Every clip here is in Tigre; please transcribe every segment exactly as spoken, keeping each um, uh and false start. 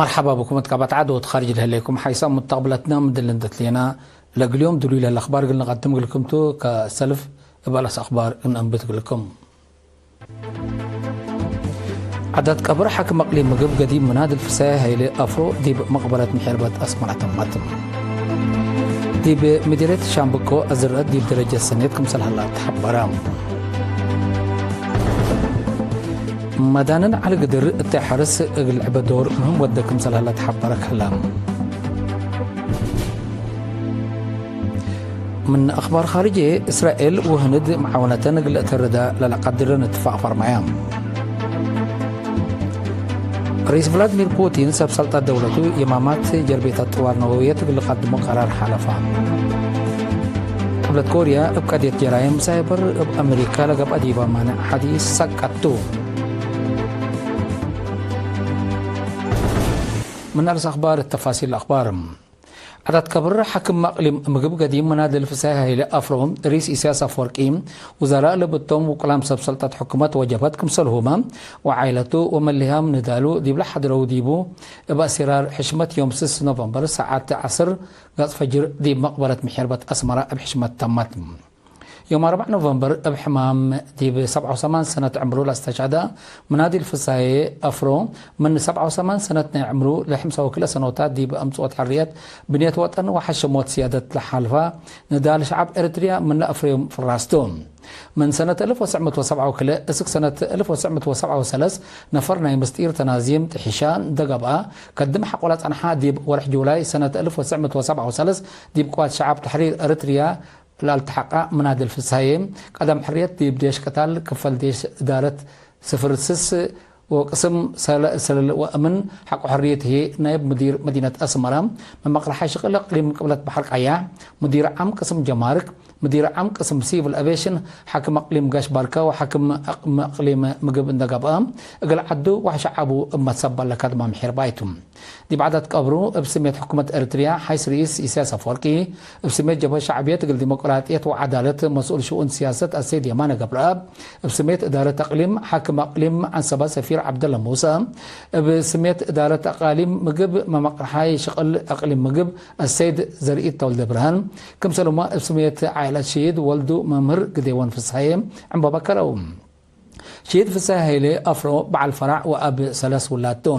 መርሐባ ብኩም እት ቃበት ዐድ ወእት ካርጅ ለህሌኩም ሓይሳም ሙተቅብለትነ ምድል እንዴ ትሌና፣ ለእግል ዮም ድሉይ ለህለ አክባር እግል ንቀድም እግልኩም ቱ። ከሰልፍ እብ አለስ አክባር እንአንብት እግልኩም። ዐዳት ቀብር ሓክም አቅሊም ምግብ ገዲም ምናድል ፍሳዬ ሀይሌ አፍሮ ዲብ መቅበረት ምሔርበት አስመረ ተመት። ዲብ ምዲርየት ሻምብቆ አዝርአት ዲብ ደረጀት ሰኔት ክምሰል ሀላ ተሐበረ። መዳንን ዐሊ ግድር እተ ሐርስ እግል ልዕበ ዶር ምህም ወደ ክምሰል ሀለ ተሐበረ ከለ። ምን አክባር ካርጅየ፣ እስራኤል ወህንድ መዓወነተን እግል እተርዳ ለለቀድረን እትፋቅ ፈርመየ። ርኢስ ቭላድሚር ፑቲን ሰብ ሰልጠት ደውለቱ የማማት ጀርቤት አጥዋር ነወውየት እግል ልቀድሞ ቀራር ሓለፈ። ቅብለት ኮርያ እብ ቀድየት ጀራይም ሳይበር እብ አሜሪካ ለገብአ ዲበ ማንዕ ሐዲስ ሰቀቱ። ምን አርስ አክባር፣ ተፋሲል አክባር። ዐዳት ከብር፣ ሓክም አቅሊም ምግብ ገዲም ምናድል ፍሳይ ሀይለ አፍሮ፣ ርኢስ ኢሳያስ አፈወርቂ፣ ውዘራእ ለብቶም ውቁላም ሰብ ሰልጠት ሕኩመት ወጀብሀት ክምሰልሁመ ወዓይለቱ ወመለህያም ንዳሉ ዲብለ ሐድረው ዲቡ፣ እብ አሲራር ሕሽመት ዮም ስስ ኖቨምበር ሰዓት ዐስር ገጽ ፈጅር ዲብ መቅበረት ምሔርበት አስመረ እብ ሕሽመት ተመት። ዮም አርበዕ ኖቨምበር እብ ሕማም ዲብ ሰብዓ ወሰማን ሰነት ዕምሩ ለአስተሽሀደ ምናድል ፍሳዬ አፍሮ፣ ምን ሰብዓ ወሰማን ሰነት ናይ ዕምሩ ለሐምሳ ወክልኤ ሰኖታት ዲብ አምጽኦት ሕርየት፣ ብንየት ወጠን ወሐሸሞት ስያደት ለሓልፋ ንዳል ሸዐብ ኤረትርያ ምን ለአፍሬዮም ፍራስ ቱ። ምን ሰነት አልፍ ወትሰዕ ምእት ወሰብዓ ወክልኤ እስክ ሰነት አልፍ ወትሰዕ ምእት ወሰብዓ ወሰለስ ነፈር ናይ ምስጢር ተናዚም ጥሒሻ እንደ ገብአ፣ ከድም ሐቆ ለጸንሐ ዲብ ወርሕ ጁላይ ሰነት አልፍ ወትሰዕ ምእት ወሰብዓ ወሰለስ ዲብ ቅዋት ሸዐብ ተሕሪር ኤረትርያ ለአልተሐቀ ምናድል ፍሳዬ፣ ቀደም ሕርየት ዲብ ዴሽ ቅታል፣ ክፈል ዴሽ እዳረት ስፍር ስስ ወቅስም ሰለ-፣ ሰለል ወእምን ሐቆ ሕርየት ህዬ ናይብ ሙዲር መዲነት አስመረ፣ መመቅረሓይ ሽቅል እቅሊም ቅብለት በሐር ቀያሕ፣ ሙዲር ዓም ቅስም ጀማርክ፣ ሙዲር ዓም ቅስም ሲቪል አቪዬሽን፣ ሓክም አቅሊም ጋሽ ባርከ ወሓክም አቅም-፣ አቅሊም ምግብ እንደ ገብአ፣ እግል ዐዱ ወሸዐቡ እብ መትሰበል ለከድመ ምሒር ባይቱ። ዲብ ዐዳት ቀብሩ፣ እብ ስሜት ሕኩመት ኤረትርያ፣ ሐይስ ርኢስ ኢሳያስ አፈወርቂ፣ እብ ስሜት ጀብሀት ሸዕብየት እግል ዲሞቅራጥየት ወዐዳለት መስኡል ሽኡን ስያሰት አሰይድ የማነ ገብረአብ፣ እብ ስሜት እዳረት አቅሊም ሓክም አቅሊም ዐንሰበ ሰፊር ዐብደለ ሙሰ፣ እብ ስሜት እዳረት አቃሊም ምግብ መመቅርሓይ ሽቅል አቅሊም ምግብ አሰይድ ዘርኢት ተወልደ ብርሃን፣ ክምሰልሁመ እብ ስሜት ዓኢለት ሽሂድ ወልዱ መምህር ግዴወን ፍስሐዬ ዕንበበ ከረው። ሽሂድ ፍሳይ ሀይሌ አፍሮ በዐል ፈራዕ ወአብ ሰለስ ውላድ ቱ።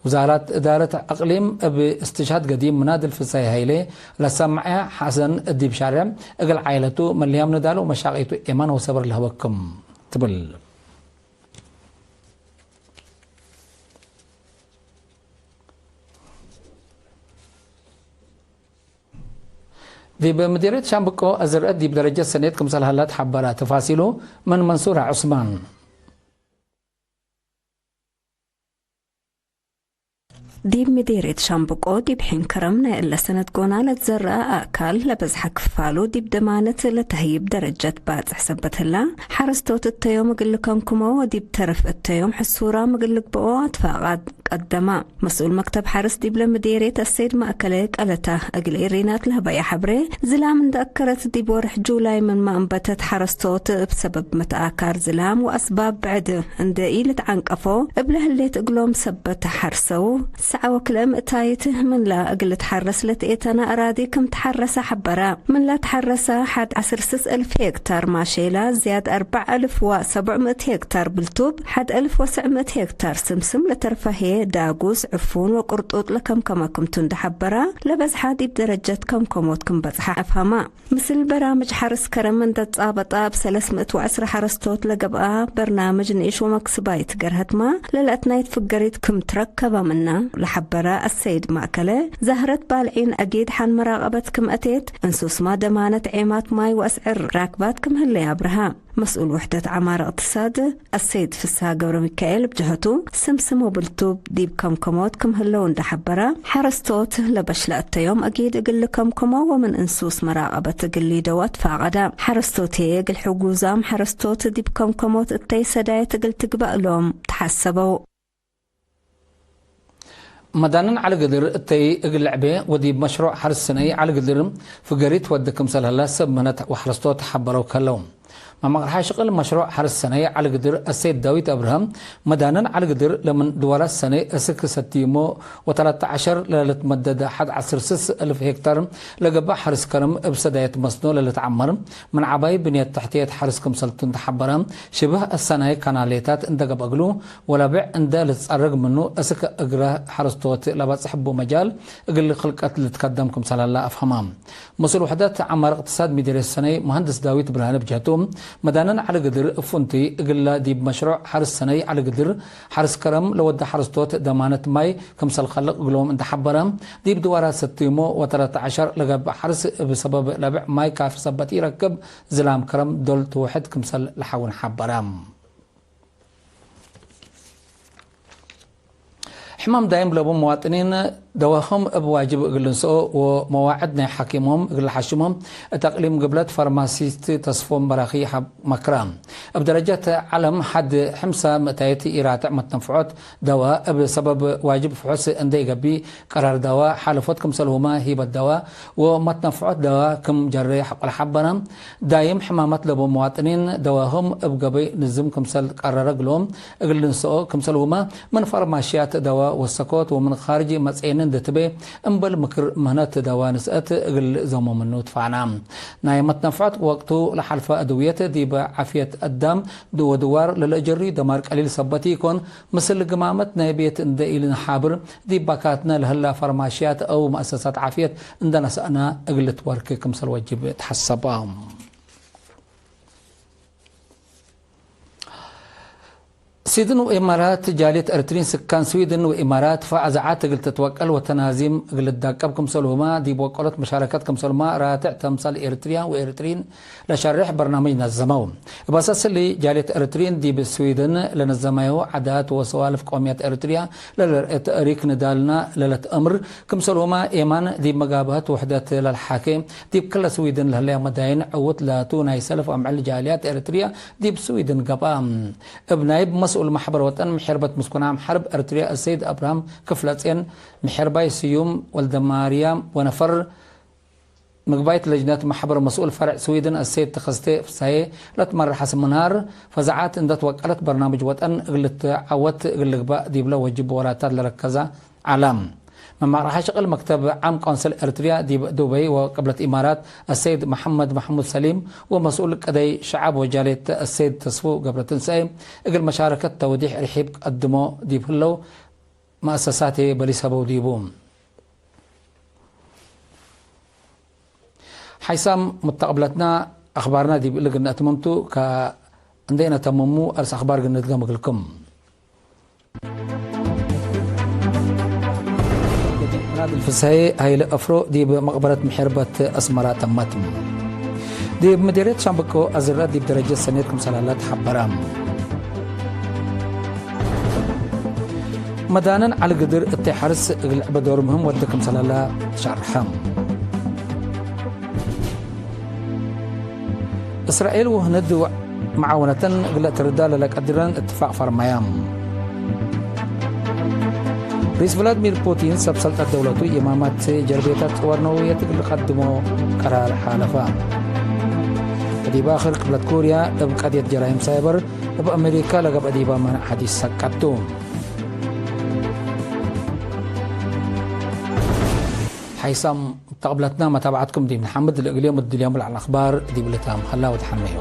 ውዛራት እዳረት አቅሊም እብ እስትሽሃድ ገዲም ምናድል ፍሳይ ሀይሌ ለሰመዐ ሐሰን ዲብ ሻሬዕ እግል ዓኢለቱ መለያም ንዳሉ ወመሻቂቱ ኤማን ወሰብር ለህበክም ትብል። ዲብ ምዲርየት ሻምብቆ አዝርአት ዲብ ደረጀት ሰኔት ክምሰል ሀለ ተሐበረ። ተፋሲሉ ምን መንሱር ዑስማን። ዲብ ምዲርየት ሻምብቆ ዲብ ሒን ከረም ናይ እለ ሰነት ጎና ለትዘረአ አእካል ለበዝሐ ክፋሉ ዲብ ደማነት ለተህይብ ደረጀት ባጽሕ ሰበት ህላ፣ ሐረስቶት እተዮም እግል ልከምክሞ ወዲብ ተርፍ እተዮም ሕሱራም እግል ልግብኦ አትፋቃት ቀደመ። መስኡል መክተብ ሐርስ ዲብለ ምዴርየት አሰይድ ማእከለ ቀለታ እግል ኤሪናት ለህበየ ሐብሬ፣ ዝላም እንደ አከረት ዲብ ወርሕ ጁላይ ምንመ አንበተት ሐረስቶት እብ ሰበብ መትአካር ዝላም ወአስባብ ብዕድ እንደ ኢልትዓንቀፎ እብለ ህሌት እግሎም ሰበት ሐርሰው። ሰዐ ወክልኤ ምእታይት ምንላ እግል ልትሐረስ ለትኤተነ አራዲ ክም ተሐረሰ ሐበረ። ምንላ ተሐረሰ ሐድ ዐስር ስስ እልፍ ሄክታር ማሼላ፣ ዝያድ አርበዕ እልፍ ወሰቡዕ ምእት ሄክታር ብልቱብ፣ ሐድ እልፍ ወትስዕ ምእት ሄክታር ስምስም፣ ለተርፈ ህዬ ዳጉስ፣ ዕፉን ወቅርጡጥ ለከምከመ ክምቱ እንደ ሐበረ፣ ለበዝሐ ዲብ ደረጀት ከምከሞት ክም በጽሐ አፍሀመ። ምስል በራምጅ ሐርስ ከረም እንደ ትጻበጠ፣ እብ ሰለስ ምእት ወዐስር ሐረስቶት ለገብአ በርናምጅ ንኢሽ ወመክስባይት ገርሀትመ ለለአትናይት ፍገሪት ክም ትረከበ ምነ ለሐበረ አሰይድ ማእከለ፣ ዛህረት ባልዒን አጊድ ሐን መራቀበት ክም አቴት፣ እንሱስመ ደማነት ዔማት ማይ ወአስዕር ራክባት ክም ህለ አብርሀ። መስኡል ውሕደት ዐማር እቅትሳድ አሰይድ ፍስሐ ገብረሚካኤል እብ ጀሀቱ፣ ስምስም ወብልቱብ ዲብ ከምከሞት ክም ህለው እንደ ሐበረ፣ ሐረስቶት ለበሽ ለአተዮም አጊድ እግል ልከምከሞ ወምን እንሱስ መራቀበት እግል ሊደው አትፋቀደ። ሐረስቶት ህዬ እግል ሕጉዛም ሐረስቶት ዲብ ከምከሞት እተይ ሰዳየት እግል ትግበእ እሎም ተሐሰበው። መዳንን ዐሊ ግድር እተይ እግል ለዕቤ ወዲብ መሽሮዕ ሐርስ ስነይ ዐሊ ግድር ፍገሪት ወደ ክምሰል ህለ ሰብ ምህነት ወሐረስቶት ሐበረው ከለው። መቅርሓ ሽቅል መሽሮዕ ሐርስ ሰነይ ዐሊ ግድር አሰይድ ዳዊት አብርሃም፣ መዳንን ዐሊ ግድር ለምን ድዋራት ሰነይ እስክ ሰትዩሞ ወተላተ ዐሸር ለልትመደደ ሐድ ዐስር ስስ እልፍ ሄክታር ለገብአ ሐርስ ከርም እብ ሰዳየት መስኖ ለልትዐመር፣ ምን ዐባይ ብንየት ተሕትየት ሐርስ ክምሰልቱ እንተሐበረ፣ ሽብህ አሰናይ ካናሌታት እንደ ገብአ እግሉ፣ ወለብዕ እንደ ልትጸረግ ምኑ፣ እስክ እግረ ሐረስቶት ለበጽሕ እቡ መጃል እግል ክልቀት ልትከደም ክምሰላለ አፍሀመ። መስኡል ውሕደት ዐማር እቅትሳድ ሚደርየት ሰነይ መሀንድስ ዳዊት ብርሃነ ብጀህቱ፣ መዳንን ዐሊ ግድር እብ ፍንቱይ እግለ ዲብ መሽሮዕ ሐርስ ሰነይ ዐሊ ግድር ሐርስ ከረም ለወደ ሐረስቶት ደማነት ማይ ክምሰል ከልቅ እግሎም እንደ ሐበረ፣ ዲብ ድዋራት ሰትዩሞ ወተላተ ዐሸር ለገብእ ሐርስ እብ ሰበብ ለብዕ ማይ ካፊ ሰበት ኢረክብ፣ ዝላም ከረም ዶል ትውሕድ ክምሰል ለሐውን ሐበረ። ሕማም ዳይም ለቡ መዋጥኒን ደዋሆም እብ ዋጅብ እግል ልንስኦ ወመዋዕድ ናይ ሐኪሞም እግል ለሐሽሞ፣ እት አቅሊም ግብለት ፋርማሲስት ተስፎም በራኺ ሐብ መክረ። እብ ደረጀት ዐለም ሐድ ሕምሰ ምእታይት ኢራትዕ መትነፍዖት ደዋ እብ ሰበብ ዋጅብ ፍሑስ እንዴ ኢገብእ፣ ቀራር ደዋ ሓለፎት ክምሰልሁመ ሂበት ደዋ ወመትነፍዖት ደዋ ክም ጀሬ ሐቆለ ሐበረ። ዳይም ሕማመት ለቡ መዋጥኒን ደዋሆም እብ ገበይ ንዝም ክምሰል ቀረረ እግሎም እግል ልንስኦ ክምሰልሁመ፣ ምን ፋርማሽያት ደዋ ወሰኮት ወምን ካርጅ መጽኤኒ እንዴ ትቤ፣ እምበል ምክር ምህነት ደዋ ንስአት እግል ዘሞ ምኑ ትፋና። ናይ መትነፍዖት ወቅቱ ለሐልፈ አድውየት ዲብ ዓፍየት አዳም ወድዋር ለለአጀርዩ ደማር ቀሊል ሰበት ኢኮን፣ ምስል ግማመት ናይ ቤት እንዴ ኢልንሓብር፣ ዲብ ባካትነ ለህላ ፋርማሽያት አው መአሰሳት ዓፍየት እንዴ ነሰእነ እግል ልትወርክ ክምሰል ወጅብ ተሐሰበ። ስዊድን ወኢማራት፣ ጃልየት ኤረትርዪን ስካን ስዊድን ወኢማራት፣ ፈአዝዓት እግል ትትወቀል ወተናዚም እግል ልዳቀብ ክምሰልሁመ፣ ዲብ ወቀሎት መሻረከት ክምሰልሁመ፣ ራትዕ ተምሳል ኤረትርያ ወኤረትርዪን ለሸሬሕ በርናምጅ ነዘመው። እብ አሳስ እሊ፣ ጃልየት ኤረትርዪን ዲብ ስዊድን ለነዘመዩ ዓዳት ወሰዋልፍ ቀውምያት ኤረትርያ ለልርኤ ተእሪክ ንዳልና ለለትአምር ክምሰልሁመ፣ ኤማን ዲብ መጋብሀት ውሕደት ለልሓኬ፣ ዲብ ክለ ስዊድን ለህለያ መዳይን ዕውት ላቱ ናይ ሰልፍ አምዕል ጃልያት ኤረትርያ ዲብ ስዊድን ገብአ። እብ ናይብ መስኡል መሕበር ወጠን ምሕርበት ምስኩናም ሐርብ ኤረትርያ አሰይድ አብርሃም ክፍለጼን፣ ምሕርባይ ስዩም ወልደማርያም ወነፈር ምግባይት ለጅነት መሕበር መስኡል ፈርዕ ስዊድን አሰይድ ተኸስቴ ፍሳዬ ለትመርሐ ስምናር፣ ፈዛዓት እንደ ትወቀለት በርናምጅ ወጠን እግል ልትዐወት እግል ልግባእ ዲብለ ወጅብ ወራታት ለረከዘ ዐለ። መማቅረሐ ሽቅል መክተብ ዓም ቆንስል ኤርትርያ ዲብ ዱበይ ወቅብለት ኢማራት አሰይድ መሐመድ መሕሙድ ሰሊም ወመስኡል ቀደይ ሸዐብ ወጃሌት አሰይድ ተስፉ ገብረትንሳኤ እግል መሻረከት ተውዲሕ ርሒብ ቀድሞ ዲብ ህለው መአሰሳት በሊስ ሀበው ዲቡ። ሓይሳም ሙተቅብለትና አኽባርና ዲብ እሊ ግነ አትመምቱ፣ ከእንዴ ነተምሙ አርስ አኽባር ግነ ንድገም እግልኩም። ናድል ፍስሐዬ ሀይለ አፍሮ ዲብ መቅበረት ምሕርበት አስመራ ተመት። ዲብ ምዴርየት ሻምበቆ አዝረ ዲብ ደረጀት ሰኔት ክምሰል ሀለ ተሐበረ። መዳንን ዐሊ ግድር እተ ሐርስ እግል ለዐበ ዶር ምህም ወደ ክምሰል ሀለ ተሸርሐ። እስራኤል ወህንድ መዓወነተን እግለ ትርዳ ለለቀድረን እትፋቅ ፈርመያ። ርኢስ ቭላድሚር ፑቲን ሰብ ሰልጠት ደውለቱ ኢማማት ጀርቤታት ጸወር ነውየት እግል ቀድሞ ቀራር ሓለፈ። ወዲብ አክር ቅብለት ኩርያ እብ ቀድየት ጀራይም ሳይበር እብ አሜሪካ ለገብአ ዲባ መናዕ ሐዲስ ሰቀቱ። ሓይሳም ተቅብለትና መታብዐትኩም ዲብ ነሐምድ። ለእግልዮም እድልዮም ለዐል አኽባር ዲብ ልታም ሀላ ወተሐመዮ።